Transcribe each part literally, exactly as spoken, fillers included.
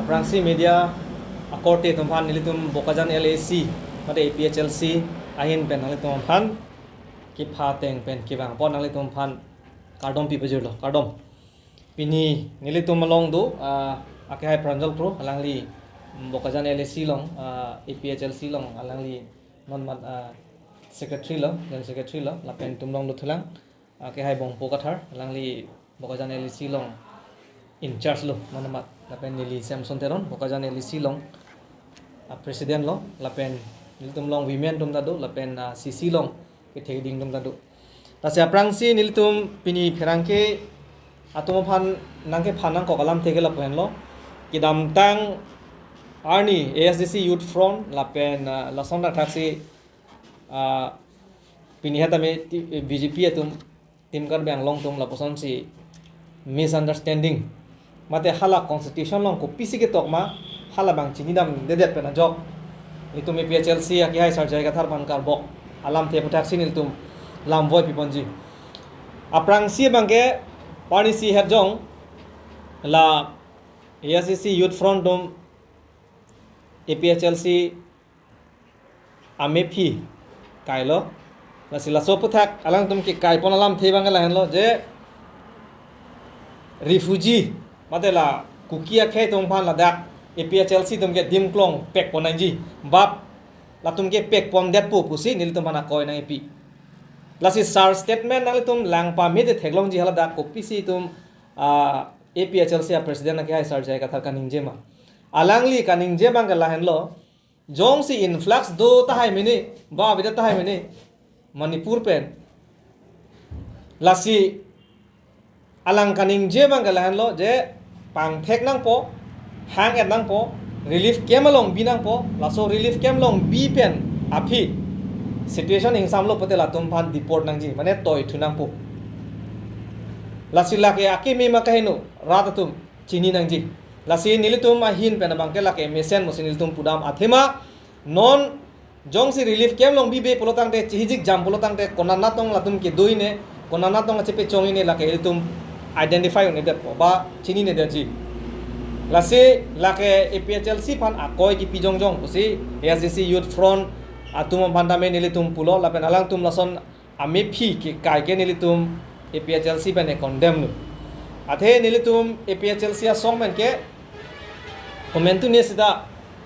Aphrangsi media akorte atum aphan nelitum Bokajan L A C mate A P H L C ahin pen nanglitum aphan kepha ateng pen kevang apot nanglitum aphan kardom pi pajirlo, kardom. Pini nelitum along do, ah, akehai Pranjal Kro, alangli Bokajan L A C along, ah, A P H L C along alangli non mat, ah, secretary lo, general secretary lo, lapen itum along dothulang, ah, akehai Bongpo Kathar, alangli Bokajan L A C along in charge lo, non mat, lapen neli Samson Teron, Bokajan L A C along, ah, president lo, lapen nelitum along women atum ta do, lapen, ah, C C along ketheding atum ta do. Lasi aphrangsi nelitum pini pherangke atum aphan nangkephan nangkok alamthe ke lapu henlo. Kedamtang arni A S D C Youth Front lapen, ah, lason thakthaksi, ah, pini hat tame ti-, B J P atum, Team Karbi Anglong atum lapusonsi misunderstanding mate hala constitution along kopisi ketok ma, hala abang chinidamdedet pen ajok nelitum A P H L C akehai Sarjai Kathar aphan karbok alamthe aputhaksi nelitum lamvoi piponji. Aphrangsi abangke arnisi het jong la A S D C Youth Front atum A P H L C amephi kailo. Lasi laso aputhak alangtum kekaipon alamthe abangke lahenlo je refugee mate la Kuki akhei atum aphan ladak A P H L C atum ke dim klong pekpon nangji. Bap latum ke pekpondetpo pusi nelitum aphan akoi nangkipi. Lasi sir statement nanglitum lang pame te theklongji haladak kopisi itum, ah, A P H L C a president akehai Sarjai Kathar kaningje ma. Alangli kaningje abangke lahenlo, jongsi influx do tahai mene, ba avedet tahai mene Manipur pen. Lasi alang kaningje abangke lahenlo je pangthek nangpo, hang-et nangpo, relief camp along bi nangpo, laso relief camp along bi pen aphi situation ingsamlo pute latum aphan deport nangji, mane toithu nangpo. Lasi lake akeme ma kaheno rat atum chini nangji. Lasi nelitum ahin pen abangke lake mesen mosi nelitum pudam athema non jongsi relief camp along bibe pulotangte chihijik jam pulotangte konat natong latum kedo-i ne, konat natong chepechong-i ne lake ilitum identify un-edetpo ba chininedetji. Lasi lake A P H L C aphan akoi kipi jongjong pusi A S D C Youth Front atum aphan tame nelitum pulo lapen alangtum lason amephi kekai ke nelitum A P H L C pen condemn lo. Athe nelitum A P H L C asong pen ke komantu ne sita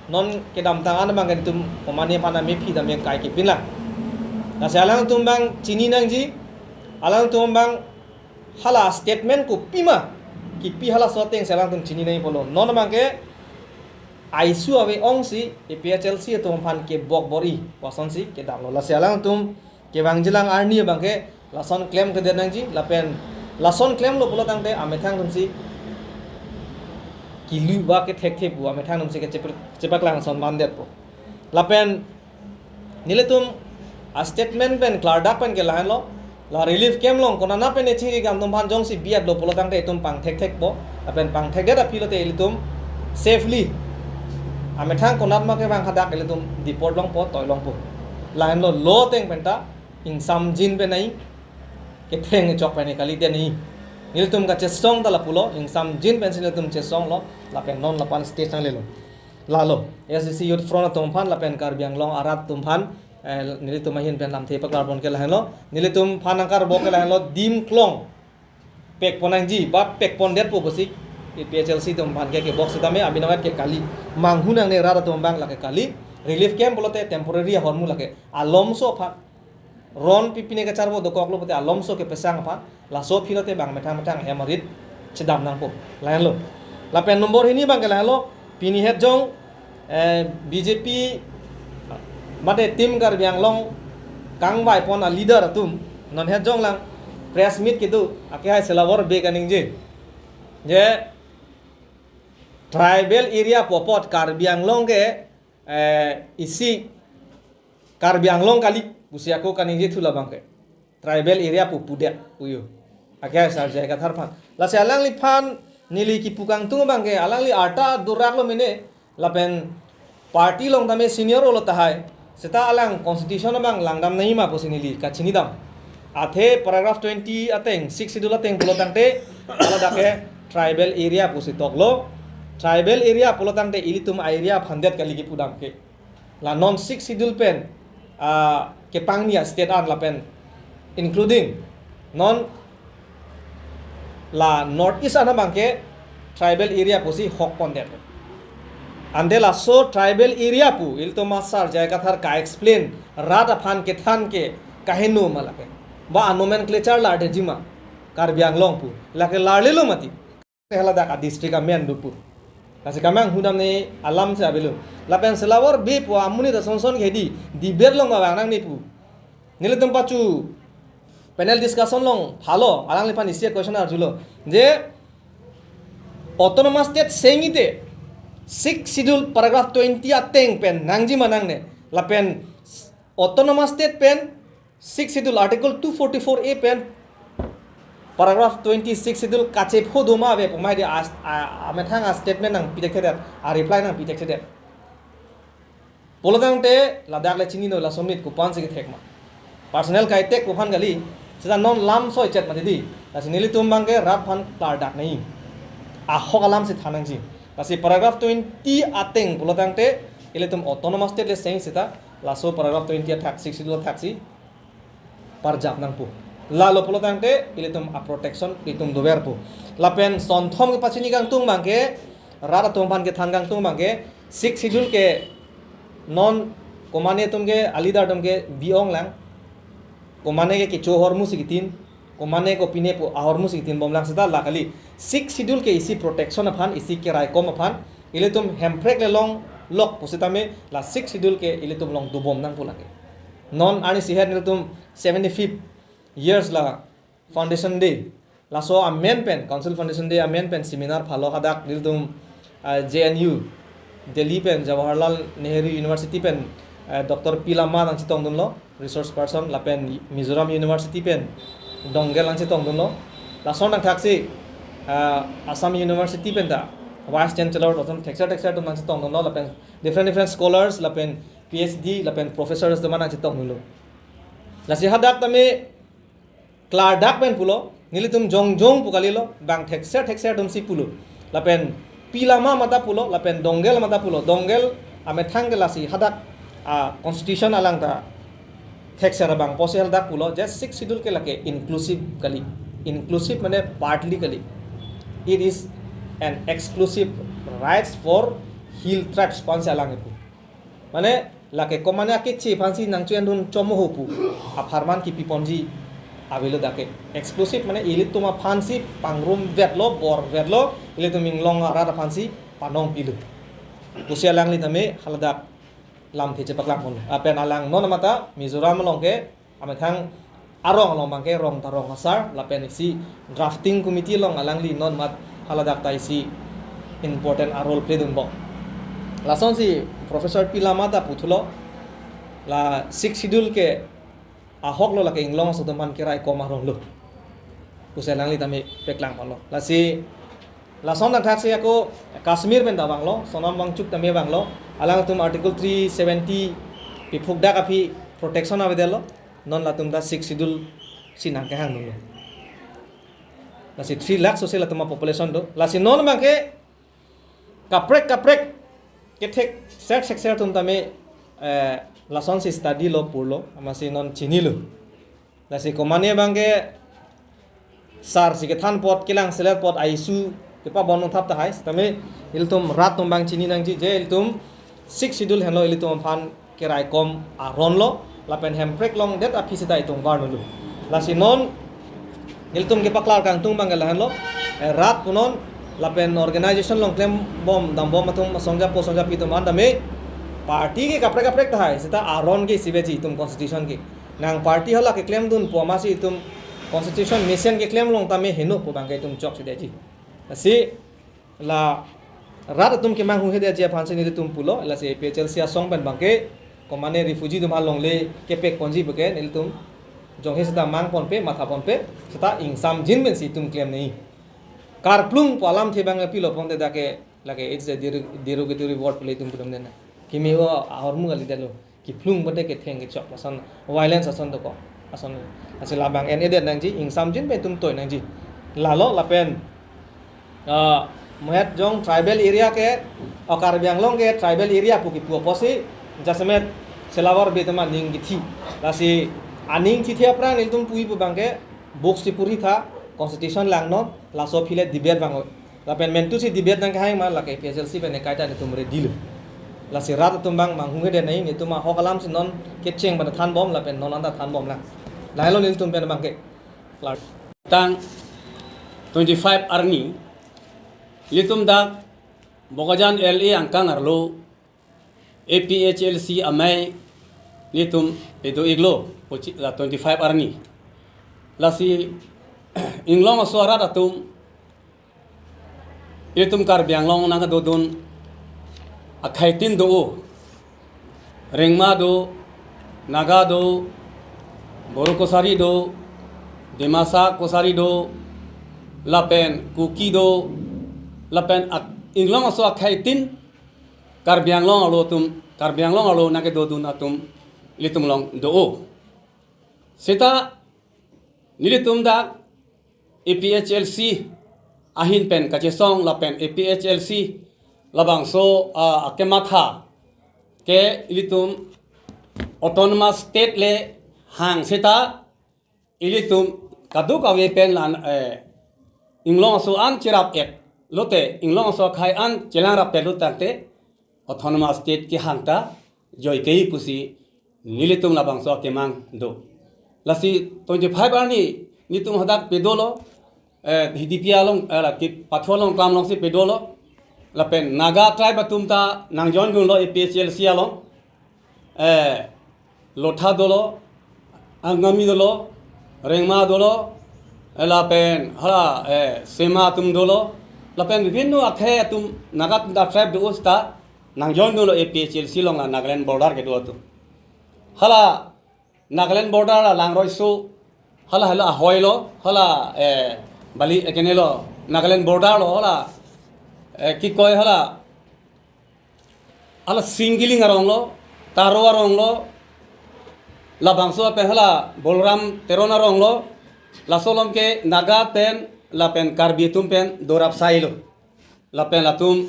non kedamtang an abangke nelitum komane aphan amephi tame kai kepinlang. Lasi alangtum abang chini nangji, alangtum abang hala statement kopi ma kipi halaso atengsi alangtum chini nangji pulo. Non abangke aisu ave ongsi A P H L C atum aphan kebok bor-i pu asonsi kedamlo. Lasi alangtum kevangjilang arni abangke lason klemkledet nangji lapen lason klemlo pulotangte amethang atumsi kilu ba kethekthe pu amethang atumsi kechepak, chepaklang ason mandetpo. Lapen nelitum a statement pen klardak pen ke lahenlo, la relief camp along konat pen ne chiri kam atum aphan jongsi bi-etlo pulotangte itum pangthekthekpo, lapen pangthekdet aphi lote ilitum safely amethang konat ma kevang hadak ilitum deport longpo, toi longpo. Lahenlo law ateng penta ingsamjin pen nai, ketheng chok pen kali te nai. Nelitum kachesong ta lapulo, ingsamjin pensi nelitum chesonglo, lapen non lapu-an stage nanglelo. Lalo, A S D C Youth Front atum aphan, lapen Karbi Anglong arat atum aphan, eh, nelitum ahin pen lamthe paklarpon ke lahenlo, nelitum aphan nangkarbok ke lahenlo, dim klong pekpon nangji, ba pekpondetpo pusi, A P H L C atum aphan ke kebok sitame, abinong ke kali, manghu nangne rat atum abang lake kali, relief camp pulote temporary ahormu lake, alomso aphan, ron pipine kacharbo dokoklo pute alomso kepesang aphan, laso aphi lote abang methang methang hem arit chedam nangpo. Lahenlo. Lapen nombor hini abangke lahenlo, pini het jong, eh, B J P mate Team Karbi Anglong kangvaipon a leader atum non het jong lang press meet kedo, akehai Selawor Bey kaningje je tribal area pu apot Karbi Anglong ke, eh, isi Karbi Anglong kali pusi ako kaningje thu labangke. Tribal area pu pudet puyo. Akehai Sarjai Kathar aphan. Lasi alangliphan neli kipu kangtung abangke, alangli arta duraklo mene, lapen party along tame senior lo tahai. Seta alang constitution abang langdam nangji ma pusi neli kachinidam. Athe paragraph twenty ateng, Sixth Schedule ateng pulotangte, haladak ke tribal area pusi toklo. Tribal area pulo tangte ilitum a-area aphan det kali kipu dam ke. La non Sixth Schedule pen, ah, kepangni a-state an lapen including non la North East an abang ke tribal area pusi hok pondet. Ante laso tribal area pu ilitum a-sar J I Kathar ka-explain rat aphan kethan ke kaheno ma lake. Ba a-nomenclature lar detji ma Karbi Anglong pu. Lake larlelo mati. Haladak a-district amen do pu. Lasi kemanghu damne alam si avelo. Lapen selawor be pu amonit asonson ke di debate along ba vang nangne pu. Nelitum pachu panel discussion along phalo, alangliphan isi a-question arjulo. Je autonomous state sengite Sixth Schedule paragraph twenty ateng pen nangji ma nangne. Lapen autonomous state pen Sixth Schedule article two forty-four A pen paragraph twenty Sixth Schedule kachepho do ma ave pu mai di as-, a, amethang a-statement nangpi thekthedet, a-reply nangpi thekthedet. Pulo tangte ladak le chinilo, laso amit kopan si kethek ma. Personal kaitek pu aphan kali, seta non lam soi chet mati di. Lasi nelitum abang ke rat aphan klardak nangji. Ahok alam si than nangji. Lasi paragraph twenty ateng pulo tangte ilitum autonomous state le seng seta laso paragraph twenty athak, Sixth Schedule athak si parjap nangpo. Lalo pulo tangte ilitum a-protection ilitum doverpo. Lapen sonthom kepachini kangtung abang ke, rat atum aphan kethan kangtung abang ke, Sixth Schedule ke non komane atum ke, a-leader atum ke bi-ong lang. Komane ke kecho ahormu si kitin, komane kopine pu ahormu si kitin bom lang seta la kali. Sixth Schedule ke isi protection aphan, isi keraikom aphan, ilitum Hemprek le longlok pusitame la Sixth Schedule ke ilitum along dobom nangpo lake. Non arni sihet nelitum seventy-fifth years la Foundation Day. Laso amen pen, Council Foundation Day amen pen seminar phalo, hadak nelitum, ah, J N U, Delhi pen, Jawaharlal Nehru University pen, ah, Doctor P Lama nangchetongdunlo, resource person, lapen Mizoram University pen Dongel nangchetongdunlo. Lason nangthaksi, ah, Assam University pen ta Vice Chancellor lason thekser thekser atum nangchetongdunlo, lapen different different scholars, lapen P H D, lapen professors atum nangchetongdunlo. Lasi hadak tame klardak pen pulo, nelitum jongjong pu kalilo, bang thekser thekser atum si pulo. Lapen P Lama mata pulo, lapen Dongel mata pulo. Dongel amethang ke lasi hadak, ah, constitution alang ta thekser abang pusi hadak pulo, je Sixth Schedule ke lake inclusive kali. Inclusive mane partly kali. It is an exclusive rights for hill tribes, pu ansi alang kepu. Mane lake komane akeche aphansi nangcho-endun chomo ho pu apharman kipi ponji avelo dak ke. Exclusive mane ilitum aphansi pangrum vetlo, bor vetlo, ilitum inglong arat aphansi panong pilo. Pusi alangli tame haladak lamthe chepaklang ponlo. Lapen alang non mata Mizoram along ke amethang arong along abang ke rong ta rong asar, lapen isi drafting committee along alangli non mat haladak ta isi important a-role play dunbom. Lasonsi Professor P Lama ta puthulo, la Sixth Schedule ke ahok lo, lake inglong aso atum aphan keraikom aron lo pusi alangli tame paklang ponlo. Lasi lason nangthaksi ako Kashmir pen ta vanglo, Sonam Wangchuk tame vanglo, alangtum Article three seventy piphukdak aphi protection avedetlo, non latum ta Sixth Schedule si nangkehang dunlo. Lasi three lakh sose latum a-population do. Lasi non abang ke kaprek kaprek kethekser thekser atum tame, eh, lasonsi study lo, purlo, amatsi non chinilo. Lasi komane abang ke sar si kethan apot, kelang selet apot a-issue kepabon nangthap tahai, tame ilitum rat atum abang chini nangji je ilitum Sixth Schedule henlo ilitum aphan keraikom aron lo, lapen hemprek longdet aphi seta itum varnolo. Lasi non ilitum kepaklar kangtung abang ke lahenlo, eh, rat punon lapen organization along klembom dambom atum asongja po songja pi atum an tame party ke kaprek kaprek tahai, seta aron ke isi veji itum constitution ke. Nang party hala keklemdunpo amatsi itum constitution mesen keklem along tame heno pu abang ke itum chokche detji. Lasi la rat atum kemanghu hede ji aphansi nelitum pulo, lasi A P H L C asong pen abang ke komane refugee atum along le kepek ponji pu ke nelitum jonghe seta mang ponpe, matha ponpe, seta ingsamjin pensi itum klem nangji. Karplung pu alamthe abang pilo ponte dak ke lake it's a derog-, derogatory word pu le itum pudam den na. Kimi o ahormu kali detlo. Kiplung bote ketheng kechok ason, violence ason dokok ason. Lasi labang en-edet nangji, ingsamjin pen itum toi nangji. Lalo lapen, ah, Mohet jong tribal area ke, o Karbi Anglong ke tribal area pu kipu apotsi, jasemet selavar betama ning kithi. Lasi aning kithi aphrang nelitum puji pu abangke, books ti puri tha, constitution langnon, laso aphi le debate abang. Lapen mentu si debate nangkehang ma lake A P H L C pen ekai ta nelitum ready lo. Lasi rat atum abang manghumri dei nai, nelitum ahok alam si non kecheng pada thanbom lapen non anta thanbom lang. Lahelo nelitum pen abangke. Tang twenty-five arni, nelitum dak Bokajan L A angkang arlo A P H L C amei nelitum pedo-iklo, pochi-, la twenty-five arni. Lasi inglong aso arat atum, ilitum Karbi Anglong nangdodun akhei tin do. Rengma do, Naga do, Boro Kachari do, Dimasa Kachari do, lapen Kuki do, lapen ak-, inglong aso akhei tin Karbi Anglong arlo atum, Karbi Anglong arlo nangkedodun atum ilitum along do. Seta nelitum dak A P H L C ahin pen kachesong lapen A P H L C labangso, ah, akematha ke ilitum autonomous state le hang seta ilitum kadokave pen lan, eh, inglong aso an cherap-et lote, inglong aso akhei an chelang rap-et lo tangte autonomous state kehang ta joike pusi nelitum labangso akemang do. Lasi twenty-five arni nelitum hadak pedolo, eh, Hidipi along, eh, la kepathu along kam alongsi pedolo. Lapen Naga tribe atum ta nangjoin dunlo A P H L C along. Eh, Lotha dolo, Angami dolo, Rengma dolo, eh, lapen hala, eh, Sema atum dolo, lapen bibhinno akhei atum Naga atum ta tribe do seta nangjoin dunlo A P H L C along la Nagaland border kedo atum. Hala Nagaland border la Langroiso, hala hala ahoi lo, hala, eh, bali ekene lo, Nagaland border lo, hala, eh, kikoi hala, hala Singiling arong lo, Taro arong lo, labangso pen hala Bolram Teron arong lo, laso along ke Naga pen lapen Karbi atum pen dorap sai lo. Lapen latum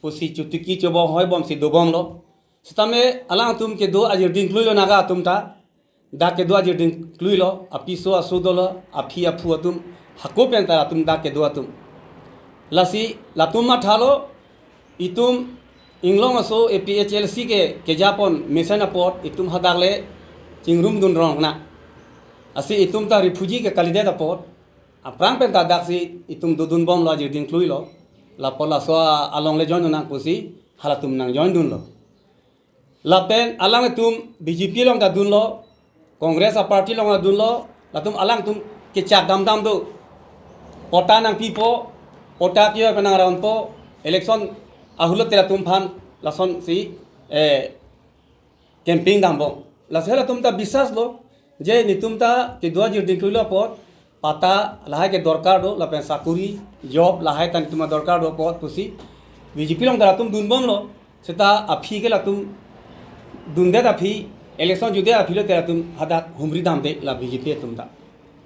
pusi chotiki chobong hoibomsi dobom lo. Sitame alangtum kedo ajir dingklui lo Naga atum ta. Dak kedo ajir dingklui lo, apiso aso dolo, aphi aphu atum, hako pen ta atum dak kedo atum. Lasi latum mathalo, itum inglong aso A P H L C ke kejapon mesen apot, itum hadak le chingrum dun rong na. Lasi itum ta refugee ke kalidet apot, aphrang pen ta daksi itum dodunbom lo ajir dingklui lo, lapu laso along le join nang pusi, halatum nangjoin dunlo. Lapen alangtum B J P along ta dunlo, Congress a party along ta dunlo, latum alangtum kechak damdam do. Patta nangpipo, patta kiyo penang raunpo, election ahut lote latum aphan lasonsi, eh, campaign dambom. Lasi halatum ta biswas lo, je netum ta kedo ajir dingklui lo apot, patta lahai ke dorkar do, lapen sakuri, job lahai ta netum dorkar do apot pusi, B J P along ta latum dunbom lo, seta aphi ke latum dundet aphi, election jutdet aphi lote latum hadak humri damde la B J P atum ta.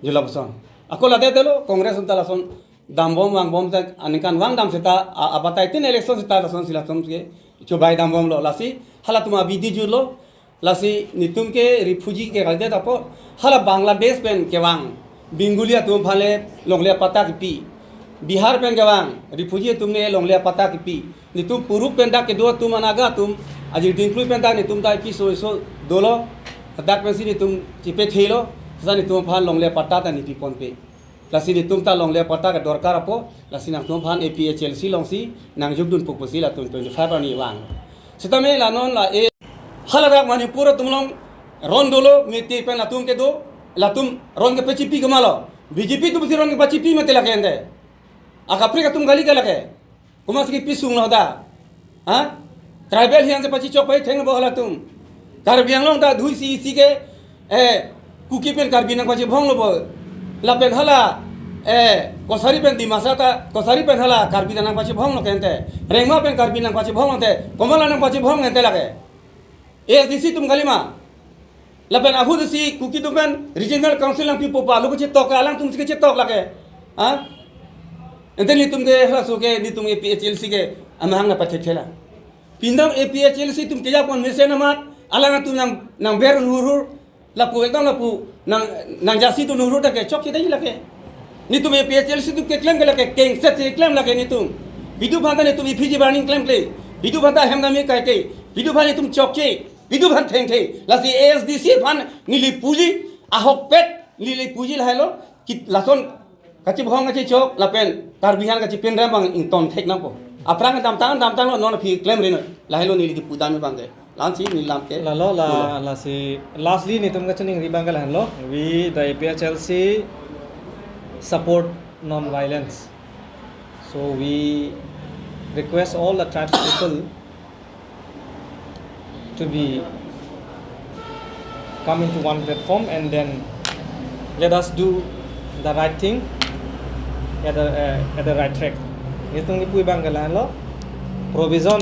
Jula puson. Ako ladet lo, Congress atum ta lason dambom vangbom ta aningkan vangdam seta, a-, abatai tin election seta lasonsi latum ke chobai dambom lo lasi, halatum abidi jut lo, lasi netum ke refugee ke kalidet apot, hala Bangladesh pen kevang, Bengali atum aphan le longle patta kipi, Bihar pen kevang, refugee atum le longle patta kipi, netum puruk pen dak kedo atum a Naga atum, ajir dingklui pen dak netum ta ipi so iso dolo, dak pensi netum chepethelo, seta netum aphan longle patta ta nepiponpe. Lasi netum ta longle patta ke dorkar apot, lasi nangtum aphan A P H L C alongsi nangjukdunpo pusi latum twenty-five arni vang. Sitame la non la e, hala dak Manipur atum along ron dolo, mete pen latum kedo, latum ron kepachipi kemalo. B J P atumsi ron kepachipi mate lake ente. Akaprek atum kali ke lake. Komatsi kepisung lo da. Ha? Tribal hiang si pachichok pai thengbo halatum. Karbi Anglong ta dui si isi ke, eh, Kuki pen Karbi nangpachibhong lo bo. Lapen hala, eh, Kachari pen Dimasa ta, Kachari pen hala Karbi ta nangpachibhong lo ke ente. Rengma pen Karbi nangpachibhong lo ente. Komat la nangpachibhong ente lake. A S D C atum kalima. Lapen ahut si Kuki atum pen Regional Council nangpipo pa, lo kechetok ke alangtum si kechetok lake. Ha? Ante netum ke halaso ke netum A P H L C ke amahang na pathekthela. Pindam A P H L C atum kejapon mesen amat, alang atum nang nang berun hurhur, lapu ekdam lapu nang nang jasi atum hurhur ta ke chokche dei lake. Netum A P H L C atum keklem ke lake kengset si klem lake netum. Pitu phanta netum E P G burning klemkle. Pitu phanta hem dami kaike. Pitu phan netum chokche. Pitu phan thengthe. Lasi A S D C aphan neli puji ahokpet neli puji lahelo. Kit lason kachibhong kachechok lapen Karbi aphan kachipinrem abang ington thek nangpo. Aphrang damtang damtanglo non aphi klem rinoi. Lahelo neli kipu dam abang ke. Lansi neli lam ke. Lalo la lasi lastly netum kachiningri abang ke lahenlo. We the A P H L C support non-violence. So we request all the tribes people to be come into one platform and then let us do the right thing at the uh, at the right track. Netum kipu abang ke lahenlo, provision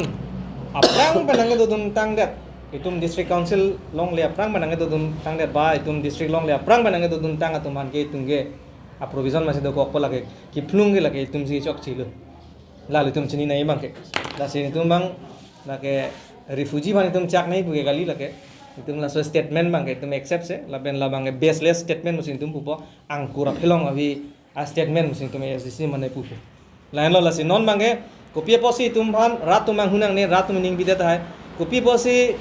aphrang pen nangkedodun tangdet, itum district council longle aphrang pen nangkedodun tangdet ba itum district longle aphrang pen nangkedodun tang atum aphan ke itum ke a provision masi dokokpo lake, kephlung ke lake itum si chokchelo. Lalo itum chinine abang ke. Lasi netum abang lake refugee aphan itum chak nangji pu ke kali lake. Itum laso statement abang ke itum accept se, lapen labang ke baseless statement musi itum pupo, angkur aphelong avi a statement musi itum A S D C mane pupo. Lahenlo lasi non abang ke kopi apotsi itum aphan rat atum anghunang ne rat atum ning bidet tahai. Kopi apotsi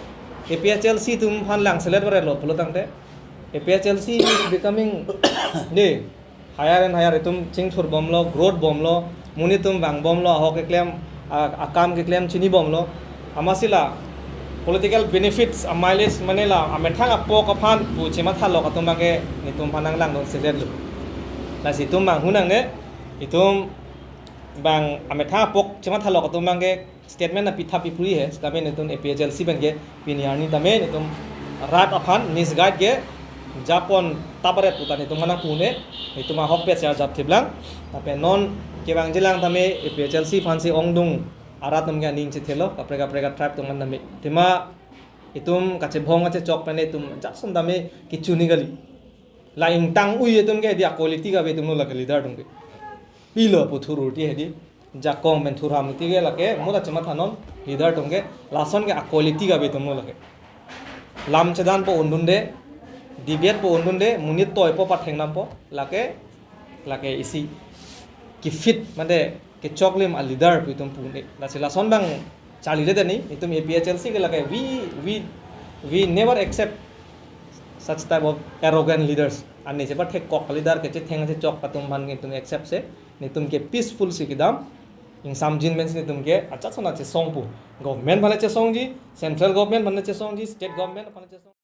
A P H L C atum aphan langselet barelo pulo tangte, A P H L C is becoming ne higher and higher, itum chingthur bomlo, growth bomlo, monit atum vang bomlo, ahok keklem, a- akam keklem chini bomlo. Amatsi la political benefits, a mileage mane la amethang apok aphan pu chemathalo atum abang ke netum aphan nanglangdun seletlo. Lasi itum anghunang ne, itum abang amethang apok chemathalo atum abang ke statement na pitha pipri he, sitame netum A P H L C pen ke pini arni tame netum rat aphan misguide ke japon taparet puta netum mana pune, netum ahokpet si arjap thiplang. Tapi non kevangjilang tame A P H L C aphansi ongdung arat atum ke aning chethelo, kaprek kaprek a tribe atum kan tame. Tima itum kachibhong kachechok pen itum jason tame kichuni kali. La ingtang ui atum ke dia quality kave atumlo lake leader atum ke. Pilo pu thururti hedi. Jakong pen thurhamti ke lake muda chemathanon leader atum ke lason ke a quality kave atumlo lake. Lam chedanpo undunde, debatepo undunde, monit toipo pathengnampo lake, lake isi kefit mate kechoklim a leader pu itum pune. Lasi lason abang charlile tani, itum A P H L C ke lake we we we never accept such type of arrogant leaders. Ani chepathek kok leader kechetheng chechok atum aphan itum accept se, netum ke peaceful si kedam, ingsamjin pen si netum ke achaksona chesong pu. Government aphan chesongji, central government aphan chesongji, state government aphan chesong.